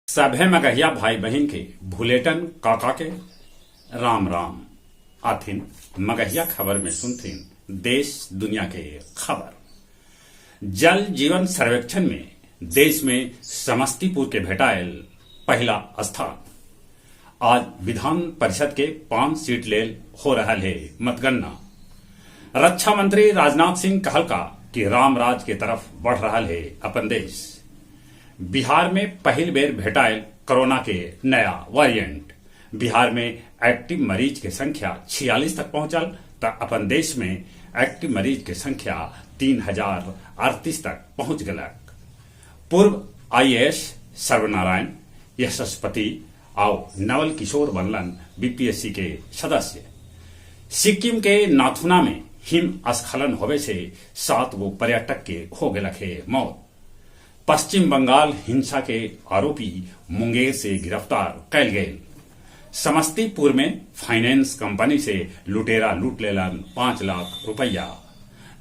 सभे मगहिया भाई बहिन के भुलेटन काका के राम राम। आथिन मगहिया खबर में सुनथिन देश दुनिया के खबर। जल जीवन सर्वेक्षण में देश में समस्तीपुर के भेटायल पहिला स्थान। आज विधान परिषद के 5 सीट लेल हो रहल हे मतगणना। रक्षा मंत्री राजनाथ सिंह कहलका कि रामराज के तरफ बढ़ रहल हे अपन देश। बिहार में पहिल बेर भेटायल कोरोना के नया वेरिएंट। बिहार में एक्टिव मरीज के संख्या 46 तक पहुंचल त अपन देश में एक्टिव मरीज के संख्या 3038 तक पहुंच गलक। पूर्व आईएएस सर्वनारायण यशस्पति आउ नवल किशोर बनलन बीपीएससी के सदस्य। सिक्किम के नाथुना में हिम स्खलन होवे से 7 गो पर्यटक के हो गलक हे मौत। पश्चिम बंगाल हिंसा के आरोपी मुंगेर से गिरफ्तार कैल गेल। समस्तीपुर में फाइनेंस कंपनी से लुटेरा लूट लेलन 5 लाख रुपया।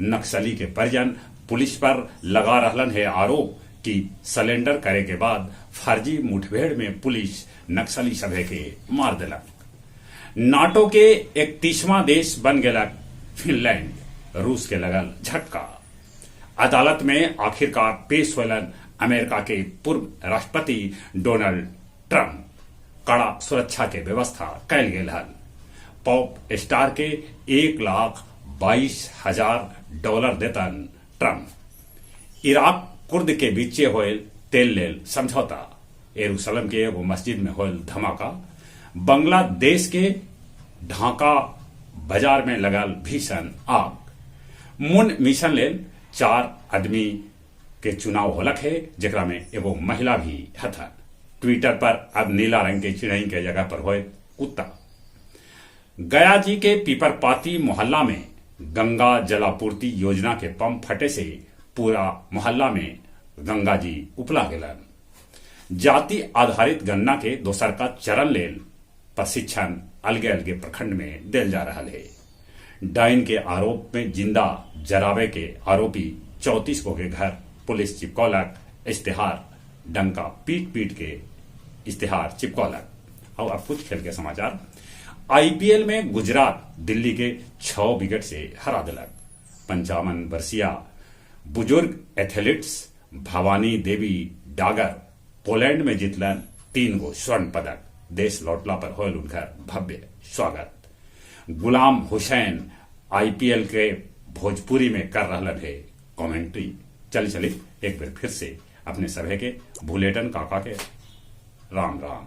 नक्सली के परिजन पुलिस पर लगा रहलन है आरोप कि सलेंडर करे के बाद फर्जी मुठभेड़ में पुलिस नक्सली सभे के मार देलक। नाटो के 31वां देश बन गेलक फिनलैंड। रूस के लगल झटका। अदालत में आखिरकार पेश होलन अमेरिका के पूर्व राष्ट्रपति डोनाल्ड ट्रंप। कड़ा सुरक्षा के व्यवस्था कैल गेल हल। पॉप स्टार के $1,22,000 देतन ट्रंप। इराक कुर्द के बीचे होयल तेल लेल समझौता। यरूशलेम के एगो मस्जिद में होयल धमाका। बांग्लादेश के ढाका बाजार में लगल भीषण आग। मून मिशन लेल 4 आदमी के चुनाव होलक है, जेकरा में एगो महिला भी हथन। ट्विटर पर अब नीला रंग के चिड़ई के जगह पर होए कुत्ता। गया जी के पीपरपाती मोहल्ला में गंगा जलापूर्ति योजना के पंप फटे से पूरा मोहल्ला में गंगा जी उपला गेलन। जाति आधारित गणना के दोसर का चरण लेल प्रशिक्षण अलगे अलगे प्रखंड में देल जा रहा है। डाइन के आरोप में जिंदा जरावे के आरोपी 34 गो के घर पुलिस चिपकौलक इश्तेहार। डंका पीट पीट के इश्तेहार चिपकौलक। और अब कुछ खेल के समाचार। आईपीएल में गुजरात दिल्ली के 6 विकेट से हरा दिलक। 55 वर्षीय बुजुर्ग एथलीट्स भवानी देवी डागर पोलैंड में जीतलन 3 गो स्वर्ण पदक। देश लौटला पर होल उनकर भव्य स्वागत। गुलाम हुसैन आईपीएल के भोजपुरी में कर रहलन है कमेंट्री। चली चली एक बार फिर से अपने सभे के भुलेटन काका के राम राम।